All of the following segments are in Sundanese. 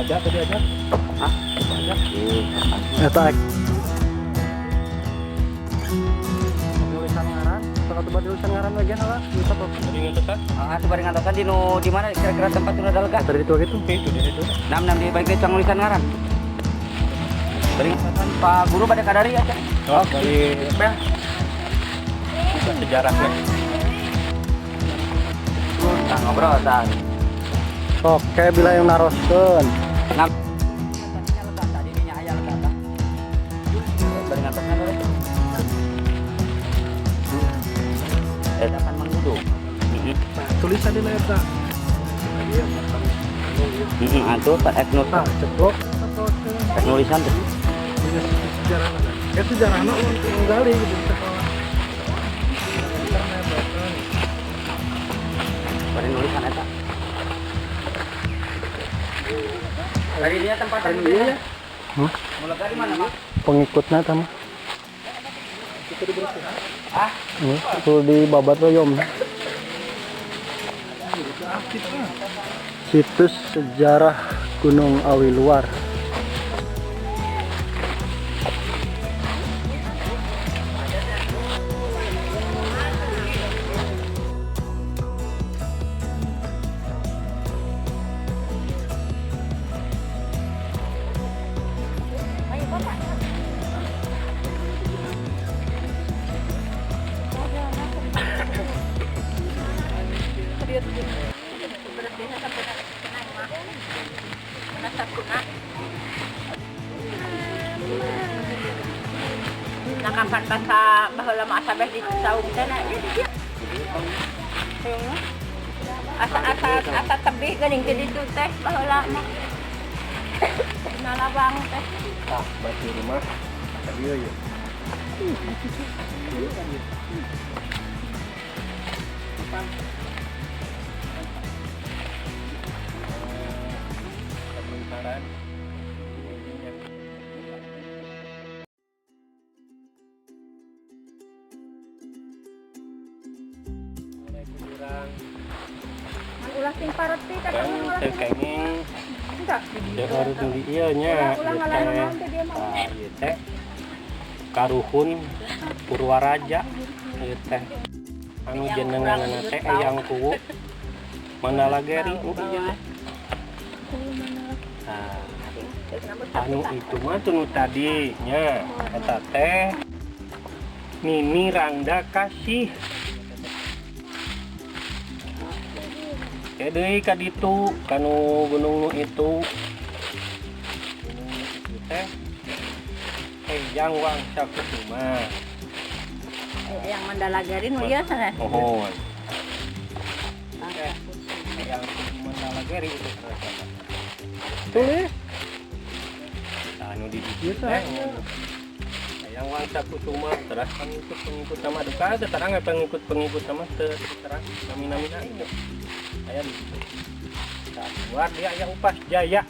Aja tadi aja. Hah? Aja. Eta tulisan ngaran, kalau tuh tulisan ngaran bagian apa? Bisa tuh. Tadi ngentosan. Ah, tuh bari ngantosan di nu di mana kira-kira tempat nu rada lega? Tadi itu gitu. Itu dari itu. Nam nam di balik itu nulisan ngaran. Bari ngantosan Pak Guru pada kadari aja. Oh, dari Bel. sejarahnya. Tah ngobrol tah. Sok kayak bila yang naroskeun. Nam. Tadinya lega, tadinya aya lega tah. Bari ngantosan we. Eta kan Mang Dudung. Heeh. Nah, tulisan di eta. Iya, Heeh, atuh Pak ek nu Nah, ceplok. ek nulisan tuh. Ini sejarah. Ya sejarahna untuk menggali gitu di sekolah. Internet bahkan. Bari nulisan eta. Tadi dia tempat Iya. Hmm? Mulai di mana, Mak? Pengikutnya sama. Ah, Tuh di babat royom. Situs sejarah Gunung Awiluar. Nah, kapan bahasa baheula mah asa beh di saung teh na ieu di dieu. Asa asa asa tebih geuning ti ditu teh baheula mah. Dina lawang teh. Tah, batu rumah. Tadi ya. Kebongkaran. Mulai kurang. Ulah sing pareti kadang ulah Teu kenging enggak. teu harus di ieu nya. Ulah Ieu ngalahin teh. naon teh dia mah. Tah, ieu teh Karuhun Purwaraja ieu teh. Anu jenenganna teh Eyang Kuwu Mandalageri nu ieu teh. Nah, anu itu mah tuh nu tadi nya eta teh Nini Rangda Kasih. Ke deui ka ditu kanu gunung nu itu. Gunung nu itu teh Eyang Wangsa Kusuma. Yang Mandalageri nu ieu sana. Mohon. Teh Eyang Mandalageri itu ternyata. Tulis. Nah, anu di ditu teh Eyang Wangsa Kusuma terus pengikut-pengikut sama duka teu terang pengikut-pengikut sama teu terang nami-namina itu. Aya di situ. Nah, keluar dia aya Upas Jaya.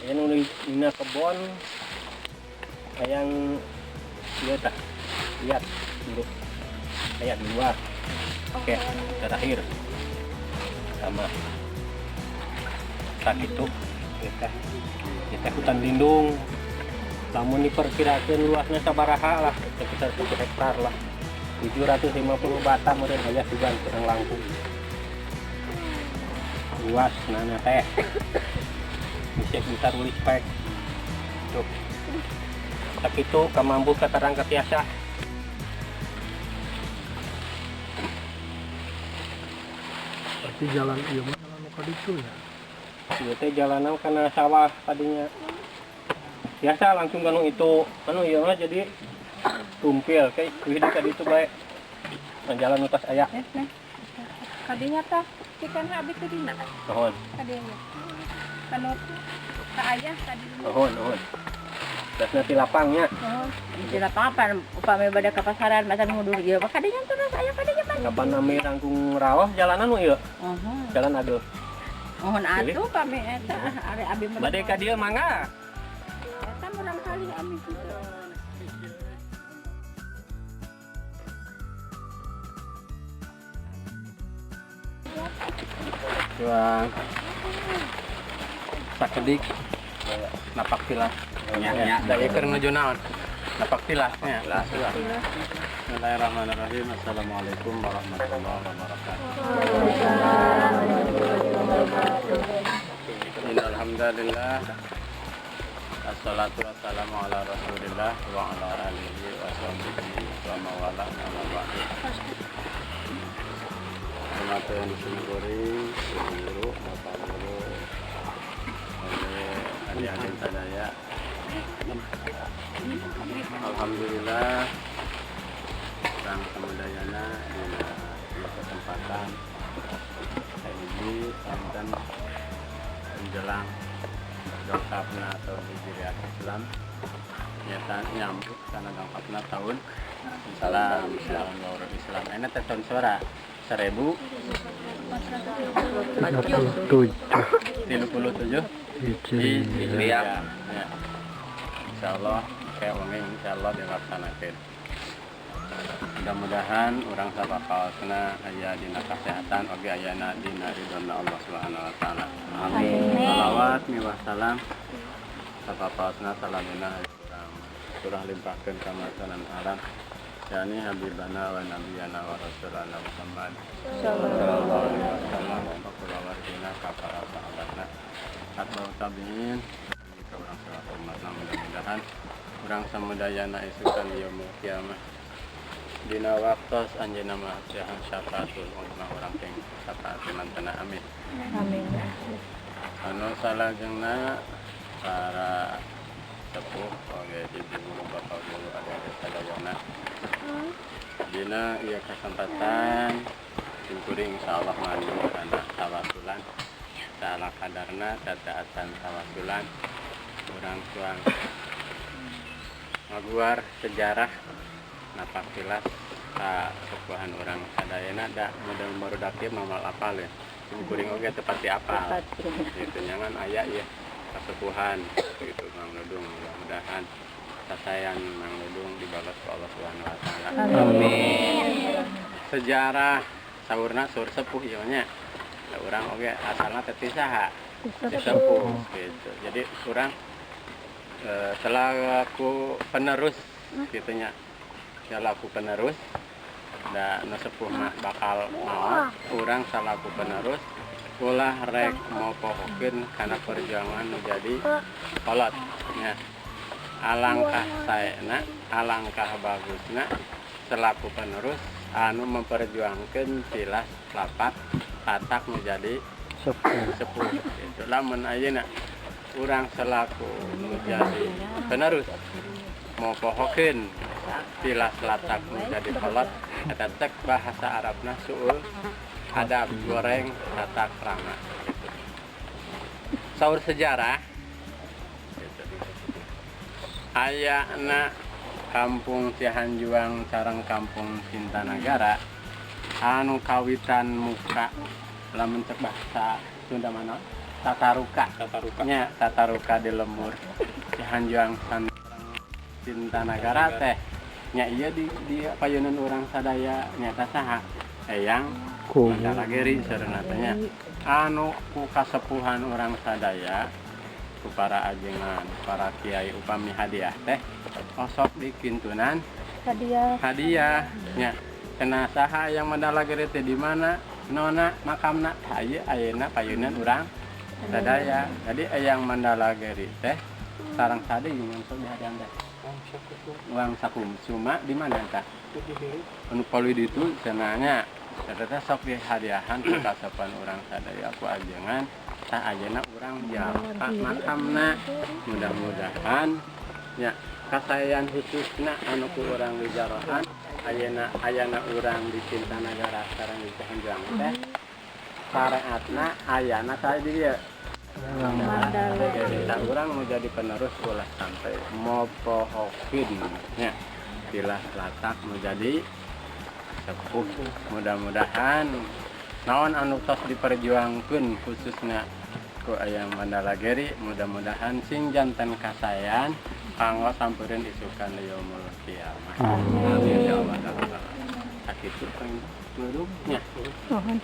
Aya nu dina kebon hayang ieu tah. Lihat dulu. Aya di luar. Oke, terakhir. Sama. Tah itu kita kita hutan lindung. Lamun diperkirakan luasnya sabaraha lah, sekitar 1 hektar lah. 750 bata meureun aya sugan kurang langkung. Luas nana teh. Bisa bisa tulis pek. Tuh. Sakitu kamampu katarang katiasa. Berarti jalan ieu mah jalan nu ka ditu ya. Ieu teh jalanan kana sawah tadinya. Biasa langsung kanu itu, anu ieu mah jadi tumpil kayak kuih di ka ditu bae. Nah, jalan nu tos aya. Kadinya tah ikan abi teh dina. Nuhun, Kadinya. Kanu ka ayah kadinya. nuhun, nuhun. Dasna ti lapangnya. Oh, di lapangan upami bade ka pasaran masa ngudur ieu mah kadinya terus aya kadinya pan. Kapan nami rangkung rawah jalanan nu ieu? Uhun. Jalan aduh. Mohon atuh pami eta ari abi mah. Bade ka dieu mangga. Eta murang kali abi kitu. Cuang. Sakedik napak tilas. Nya nya. Da ieu keur nuju naon? Napak tilas nya. Bismillahirrahmanirrahim. Assalamualaikum warahmatullahi wabarakatuh. Innalhamdalillah. Assalatu wassalamu ala Rasulillah wa ala alihi wa sahbihi wa mawala wa ba'du. Hormatan simkuring, ibu guru, bapak guru, adik-adik sadaya. Alhamdulillah, urang samudayana dina ieu kesempatan hiji sonten menjelang dongkapna tahun Hijriah Islam, nyata nyambut karena dongkapna tahun Salam Islam, baru Islam ini teh tahun sora 1037 Hijriah. Ya. Insya Allah kayak wengi insya Allah dilaksanakan. Mudah-mudahan urang sabakaosna aya dina kesehatan oge ayana dina ridhona Allah Subhanahu wa taala. Amin. Salawat miwah salam sabakaosna salamina urang surah limpahkeun ka masanan alam, yakni habibana wa nabiyana wa rasulana Muhammad sallallahu alaihi wasallam wa kulawargina ka para sahabatna, atba'ut tabi'in, ka urang selaku umatna. Mudah-mudahan urang samudayana isukan yaumul kiamah dina waktos anjeunna masihan syafaatul uzma urang teh syafaat mantena, amin. Amin. Anu salajengna para sepuh oge ibu guru, bapak guru, adik-adik sadayana, dina ieu kesempatan simkuring insyaallah ngandung kana tawasulan salah kadarna tata tawasulan urang tuang ngaguar sejarah napak tilas ka sepuhan urang sadayana. Da model barudak ieu moal apal ya, simkuring oge teu pati apal gitu, nyangan aya ya kasepuhan gitu. Mang Nudung, mudah-mudahan sasayan Mang Nudung dibalas ku Allah Subhanahu wa taala. Amin. Sejarah saurna saur sepuh ieu nya. Da urang oge asalna teh ti saha? Ti sepuh gitu. Jadi urang selaku penerus gitu nya, selaku penerus, da nu sepuh mah bakal maot, urang selaku penerus ulah rek mopohokeun kana perjuangan nu jadi kolot nya. Alangkah saena, alangkah bagusna selaku penerus anu memperjuangkan tilas lapak tatak menjadi sepuh. Sepuh gitu. Lamun ayeuna urang selaku menjadi penerus mopohokeun tilas latak menjadi kolot, eta tek bahasa Arabna suul adab, goreng tata krama gitu. Saur sejarah gitu. Ayana kampung Cihanjuang sareng kampung Cintanagara anu kawitan muka, lamun cek bahasa Sunda mana, tataruka. Tataruka. Nya tataruka di lembur Cihanjuang sareng Cintanagara teh nya iya di payunan urang sadaya nyata saha? Eyang Kubu. Mandalagiri sareuna teh nya, anu ku kasepuhan urang sadaya, ku para ajengan, para kiai, upami hadiah teh osok dikintunan Hadiah. Hadiah nya. Kena saha yang Mandalagiri teh, di mana nona makamna? Tah, ieu ayeuna payunan urang sadaya. Jadi Eyang Mandalagiri teh sareng sade yang sok dihadiahan teh Wangsa Kusuma di mana tah anu palui ditu cenah. Eta teh sok dihadiahan ku kasepuhan urang sadaya, ku ajengan. Tah, ayeuna urang jalpa makamna, mudah-mudahan nya kasayan khususna anu ku urang dijarahan ayeuna ayana urang di Cintanagara sareng di Cihanjuang teh syariatna ayana saya di dieu. Jadi tah urang mau jadi penerus ulah sampai mopohokeun nya tilas latak menjadi sepuh. Mudah-mudahan naon anu tos diperjuangkeun khususnya ku Eyang Mandalagiri, mudah-mudahan sing janten kasayan kanggo samperin isukan yaumul kiamah. Amin ya Allah ya Rabbal alamin. Sakitu pengen nya. Mohon.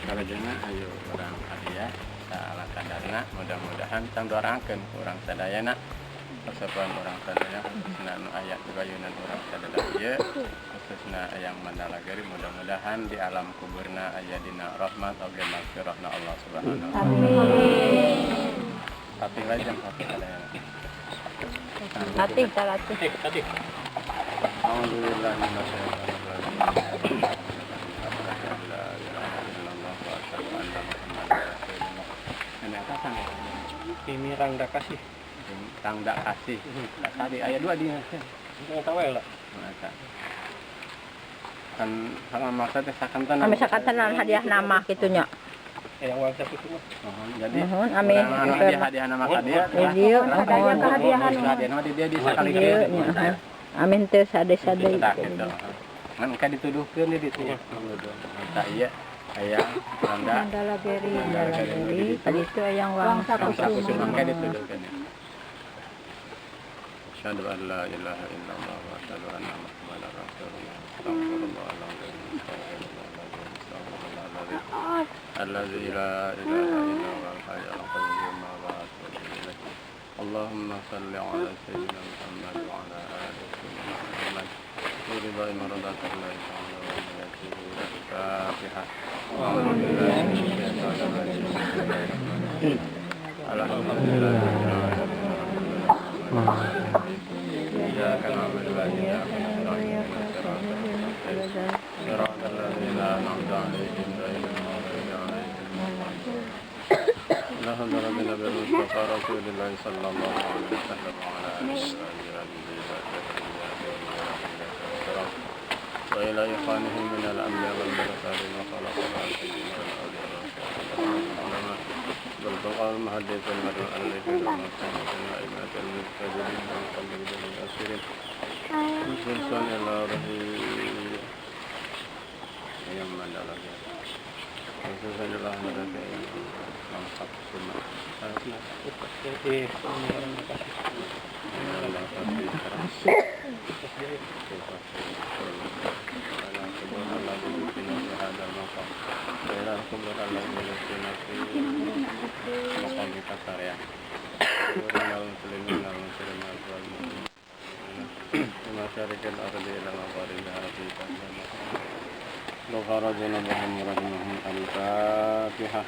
Salajengna ayo urang hadiah. Saala kadarna, mudah-mudahan tang doakeun ku urang sadayana, kasepuhan urang sadaya, khususna nu aya di bayunan urang sadaya ieu, khususna Eyang Mandalagiri, mudah-mudahan di alam kuburna aya dina rahmat oge magfirahna Allah Subhanahu wa taala. Tapi lajeng satu sadayana. Latih, latih. Tadi. Alhamdulillah minasyaitonir rajim. La ilaha illallah wa asyhadu anna Muhammadar rasulullah. Ini atasan ya. Ini rangda kasih. Rangda kasih. Tadi ayat 2 dia. Enggak tahu ya lah. Eta. Kan sama maksudnya sakantenan. Ame sakantenan hadiah nama kitu nya. Yang Wangsa Kusuma. Mohon jadi. Mohon, amin. Urang anu hadiah-hadiah nama ka dia. Di dieu mohon. Hadiah nama di dia di sakali Dieu nya. Amin teu sade-sade. Tah gitu. Ngan engke dituduhkeun di ditu nya. Tah ieu aya Rangda Mandalagiri, Mandalagiri. Tadi itu Eyang Wangsa Wangsa Kusuma. Kusuma engke dituduhkeun ya. Asyhadu an la ilaha illallah wa asyhadu anna Muhammadar rasulullah. Astaghfirullahaladzim, astaghfirullahaladzim, astaghfirullahaladzim. Alladzi la ilaha illa huwal hayyul qayyum wa atubu ilaih. Allahumma salli ala sayyidina Muhammad wa ala ali sayyidina Muhammad. Wa ridha maradatillahi ta'ala wa barakatuhu. Al-Fatihah. A'udzu billahi minasyaitonir rajim. Bismillahirrahmanirrahim. Alhamdulillahirabbil alamin. Iyyaka na'budu wa iyyaka nasta'in. Ihdinas siratal mustaqim. Siratal ladzina an'amta 'alaihim ghairil maghdubi 'alaihim waladdallin. La hawla wala quwwata Rasulillah sallallahu alaihi wasallam wa ala alihi wa sahbihi wa ila ikhwanihi min al-anbiya wal mursalin wa khalaqa al-ardi wal ulama wal fuqaha al muhaddithin wal mu'allifin wal muslimin wal a'immatil al-mujtahidin wal muqallidin wal asirin khususan ila ruhi yang mandalagi khususan ila mereka yang lengkap semua. غفر ذنوبهم ورحمهم. الفاتحة.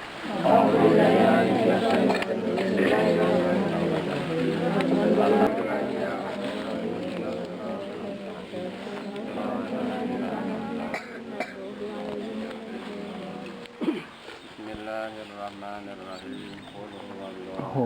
Bismillahirrahmanirrahim. Qul huwallahu